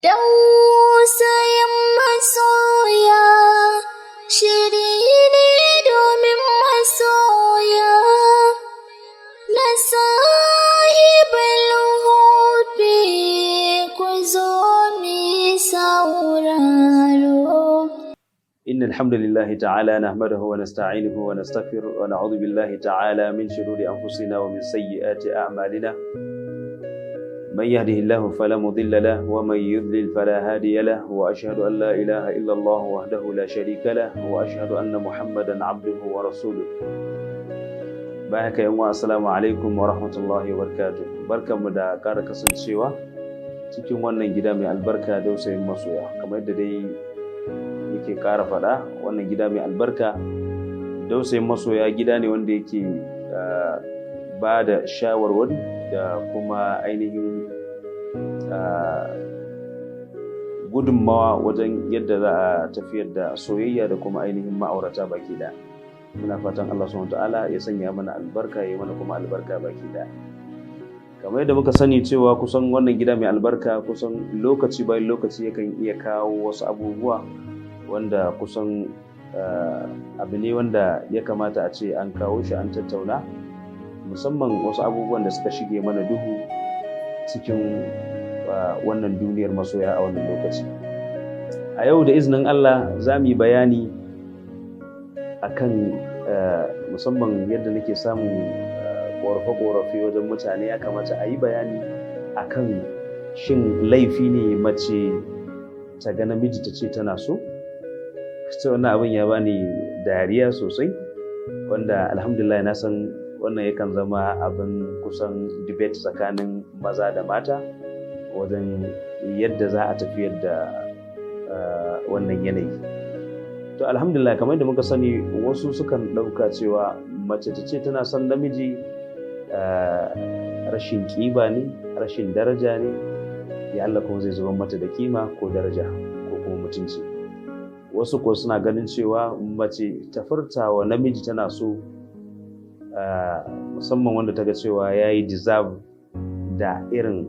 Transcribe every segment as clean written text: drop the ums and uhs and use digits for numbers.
Dausayin masoya shiri ne domin masoya na Sahibul Hubbi, ku zo mi sauraro. إن الحمد لله تعالى نحمده ونستعينه ونستغفره، ونعوذ بالله تعالى من شرور أنفسنا ومن سيئات أعمالنا. من يهده الله فلا مضل له، ومن يضلل فلا هادي له، وأشهد أن لا إله إلا الله وحده لا شريك له، وأشهد أن محمدا عبده ورسوله. Bayan haka, yan السلام عليكم ورحمة الله وبركاته. Barkanmu da ƙara kasancewa cikin wannan gida mai albarka, Dausayin Masoya. Kamar yadda dai muke ƙara faɗa, wannan gida mai albarka, Dausayin Masoya, gida ne wanda yake ba da shawarwari da kuma ainihin gudunmawa wajen yadda za a tafiyar da soyayya da kuma ainihin ma'aurata baki ɗaya. Muna fatan Allah سبحانه وتعالى ya sanya mana albarka, ya mana kuma albarka baki ɗaya. Kamar yadda muka sani cewa kusan wannan gida mai albarka, kusan lokaci bayan lokaci yakan iya kawo wasu abubuwa wanda kusan abu ne wanda ya kamata a ce an kawo shi an tattauna, musamman wasu abubuwan da suka shige mana duhu cikin wannan duniyar masoya a wannan lokaci. A yau, da izinin Allah, za mu yi bayani akan musamman yadda nake samun ƙorafe-ƙorafe wajen mutane, ya kamata a yi bayani akan shin laifi ne mace ta ga namiji ta ce tana so. Sai wannan abin ya bani dariya sosai, wanda alhamdulillah na san wannan yakan zama abin kusan debate tsakanin maza da mata wajen yadda za a tafiyar da wannan yanayi. To, alhamdulillah, kamar da muka sani, wasu sukan ɗauka cewa mace ta ce tana son namiji rashin ƙiba ne, rashin daraja ne, ya Allah kuma zai zubar mata da kima ko daraja ko kuma mutunci. Wasu ko suna ganin cewa mace ta furta wa namiji tana so, musamman wanda ta ga cewa ya yi deserve da irin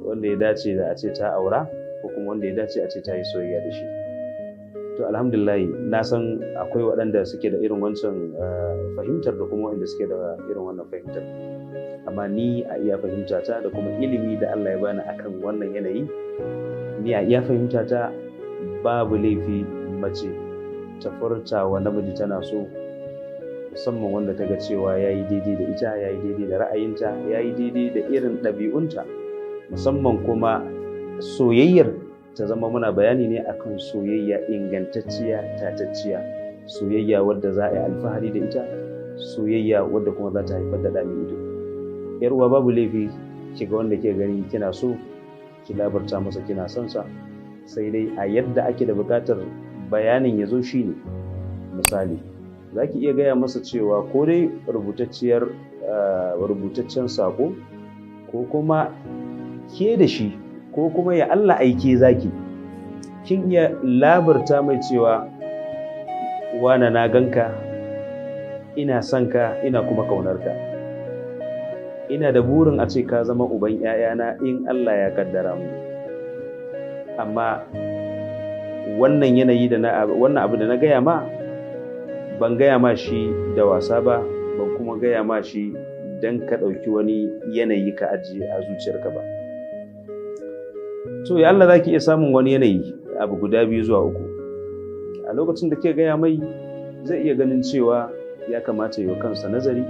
wanda ya dace da a ce ta aura, ko kuma wanda ya dace a ce ta yi soyayya da shi. To, alhamdulillah, na san akwai waɗanda suke da irin wancan fahimtar da kuma waɗanda suke da irin wannan fahimtar. Amma ni a iya fahimta ta da kuma ilimi da Allah ya bani akan wannan yanayi, ni a iya fahimta ta, babu laifi mace ta furta wa namiji tana so, musamman wanda ta ga cewa ya yi daidai da ita, ya yi daidai da ra'ayinta, ya yi daidai da irin ɗabi'unta, musamman kuma soyayyar ta zama, muna bayani ne akan soyayya ingantacciya, tatacciya, soyayya wadda za a yi alfahari da ita, soyayya wadda kuma za ta haifar da ɗa mai ido. Yar uwa, babu laifi ki ga wanda ke gani kina so, ki labarta masa kina son sa. Sai dai a yadda ake da buƙatar bayanin ya zo shine, misali, za ki iya gaya masa cewa ko dai rubutaccen saƙo, ko kuma ke da shi, ko kuma ya Allah aike zaki, kin iya labarta mai cewa, "Wana, na ganka, ina son ka, ina kuma kaunar ka. Ina da burin a ce ka zama uban 'ya'yana in Allah ya kaddara mu. Amma wannan yanayi da na wannan abu da na gaya ma, ban gaya ma shi da wasa ba, ban kuma gaya ma shi don ka ɗauki wani yanayi ka ajiye a zuciyarka ba." To, ya Allah za ki iya samun wani yanayi, abu guda biyu zuwa uku. A lokacin da ke gaya mai, zai iya ganin cewa ya kamata yi wa kansa nazari,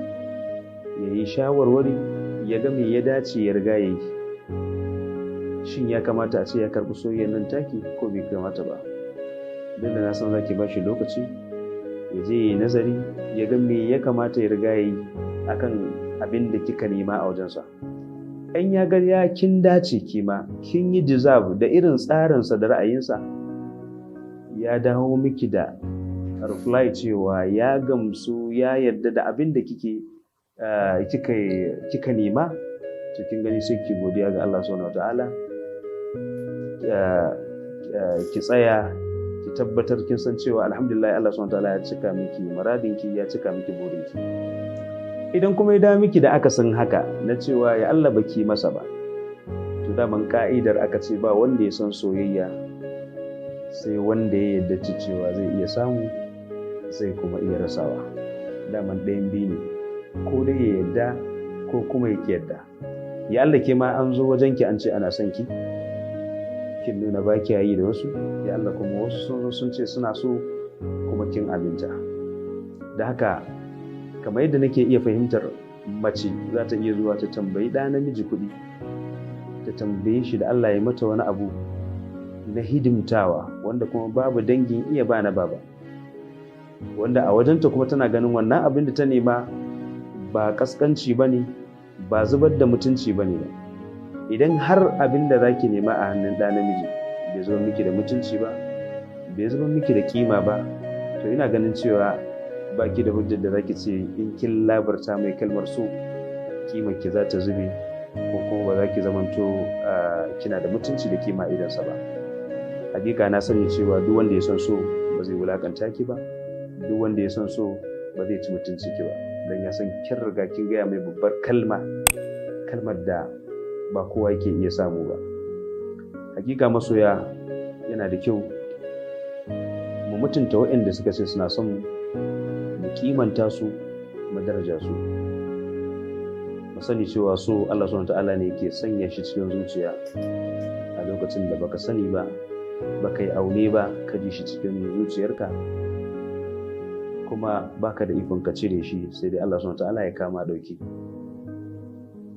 ya yi shawarwari, ya ga me ya dace ya riga ya yi. Shin ya kamata a ce ya karɓi soyayyar nan taki ko bai kamata ba? Duk da na san za ki ba shi lokaci ya je ya yi nazari, ya ga me ya kamata ya riga ya yi akan abin da kika nema a wajensa. In ya ga ya kin dace, kima kin yi deserve da irin tsarinsa da ra'ayinsa, ya dawo miki da reply cewa ya gamsu, ya yarda da abin da kika nema, to kin gani, sai ki godiya ga Allah سبحانه وتعالى, ki tsaya ki tabbatar kin san cewa alhamdulillah, Allah سبحانه وتعالى ya cika miki muradinki, ya cika miki burinki. Idan kuma ya dawo miki da akasin haka, na cewa ya Allah baki masa ba, to To daman ka'idar aka ce ba wanda ya san soyayya sai wanda ya yarda cewa zai iya samu zai kuma iya rasawa. Daman ɗayan biyu ne, ko dai ya yarda ko kuma ya ki yarda. Ya Allah, ke ma an zo wajen ki an ce ana son ki, kin nuna ba ki yi da wasu. Ya Allah, kuma wasu sun zo sun ce suna so kuma kin aminta. Da haka, kamar yadda nake iya fahimtar mace za ta iya zuwa ta tambayi ɗa namiji kuɗi, ta tambaye shi da Allah ya mata wani abu na hidimtawa, wanda kuma babu dangin iya ba na baba, wanda a wajenta kuma tana ganin wannan abin da ta nema ba kaskanci ba ne, ba zubar da mutunci ba ne ba. Idan har abin da za ki nema a hannun ɗa namiji bai zama miki da mutunci ba, bai zama miki da kima ba, to ina ganin cewa ba ki da hujjar da za ki ce in kin labarta mai kalmar so kimar ki za ta zube, ko kuma ba za ki zamanto kina da mutunci da kima idansa ba. Hakika na sani cewa duk wanda ya san so ba zai wulakanta ki ba, duk wanda ya san so ba zai ci mutunci ki ba, don ya san kin riga kin gaya mai babbar kalma, kalmar da ba kowa yake iya samu ba. Hakika masoya, yana da kyau mu mutunta waɗanda suka ce suna son mu, mu kimanta su, mu daraja su. Mu sani cewa so Allah subhanahu ta'ala ne yake sanya shi cikin zuciya a lokacin da baka sani ba, baka yi aune ba, ka ji shi cikin zuciyarka, kuma baka da ikon ka cire shi, sai dai Allah subhanahu ta'ala ya kama dauki.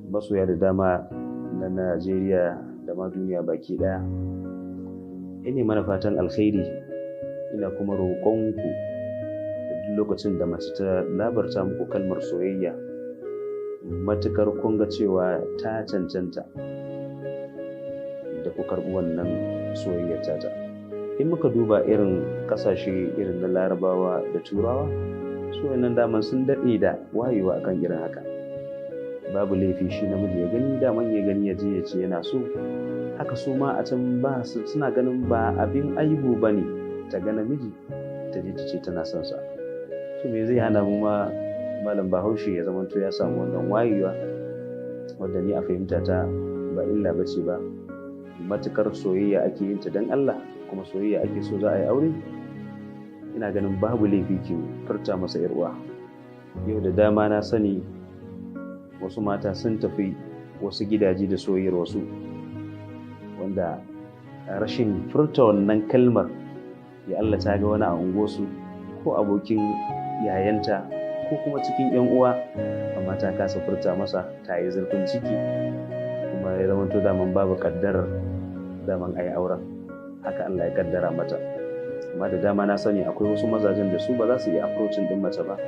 Masoya da dama na Najeriya da ma duniya baki daya, ina mana fatan alkhairi, ina kuma roƙonku da duk lokacin da mace ta labarta muku kalmar soyayya, matukar kun ga cewa ta cancanta da ku karɓi wannan soyayyar tata. In muka duba irin ƙasashe irin na Larabawa da Turawa, su wannan daman sun daɗe da wayewa akan irin haka. Babu laifi shi namiji ya gani, daman ya gani ya je ya ce yana so. Haka su ma a can ba suna ganin ba abin aibu ba ne ta ga namiji ta je ta ce tana son sa. To me zai hana mu ma malam Bahaushe ya zamanto ya samu wannan wayewa, wanda ni a fahimta ta ba illa ba ce ba? Matukar soyayya ake yin ta don Allah, kuma soyayya ake so za a yi aure, ina ganin babu laifi ki furta masa, yar uwa. Yau da dama na sani wasu mata sun tafi wasu gidaje da soyayyar wasu, wanda rashin furta wannan kalmar, ya Allah ta ga wani a unguwarsu ko abokin yayanta ko kuma cikin 'yan uwa, amma ta kasa furta masa, ta yi zurfin ciki, kuma ya zama to daman babu kaddarar daman a yi auren. Haka Allah ya kaddara mata. Amma da dama na sani akwai wasu mazajen da su ba za su iya approaching din mace ba,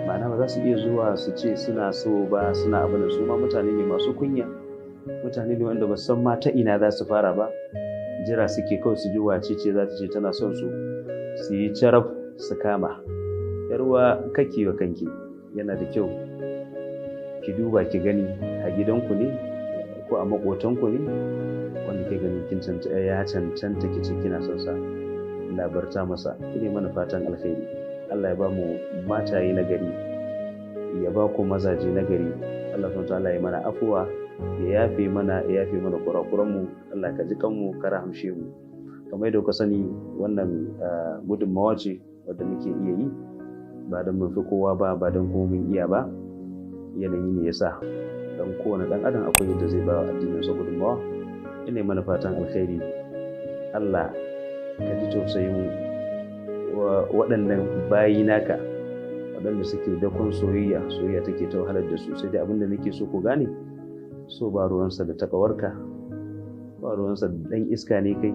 ma'ana ba za su iya zuwa su ce suna so ba, suna abin da su ma mutane ne masu kunya, mutane ne wanda ba san ma ta ina za su fara ba. Jira suke kawai su ji wace ce za ta ce tana son su, su yi caraf su kama. Yar uwa, kake wa kanki, yana da kyau ki duba ki gani a gidanku ne ko a makotanku ne wanda ke ganin kin ya cancanta ki ce kina son sa, labarta masa. Ina mana fatan alkhairi. Allah ya ba mu mataye na gari, ya ba ku mazaje na gari. Allah subhanahu ta'ala ya mana afuwa, ya yafe mana, ya yafe mana kurakuran mu. Allah ka ji kanmu, ka rahamshe mu. Kamar yadda kuka sani, wannan gudunmawa ce wadda muke iya yi, ba don mun fi kowa ba, ba don kuma mun iya ba, yanayi ne yasa. Don kowane ɗan adam akwai yadda zai ba addinin sa gudunmawa. Ina mana fatan alkhairi. Allah ka ji tausayin waɗannan bayi naka waɗanda suke dakon soyayya, soyayya take ta wahalar da su. Sai dai abin da nake so ku gane, so ba ruwansa da takawarka, ba ruwansa da ɗan iska ne kai.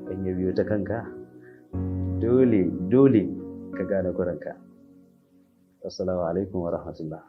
Ɗan ya biyo ta kanka, dole dole ka gane kuranka. Assalamu alaikum wa rahmatullah.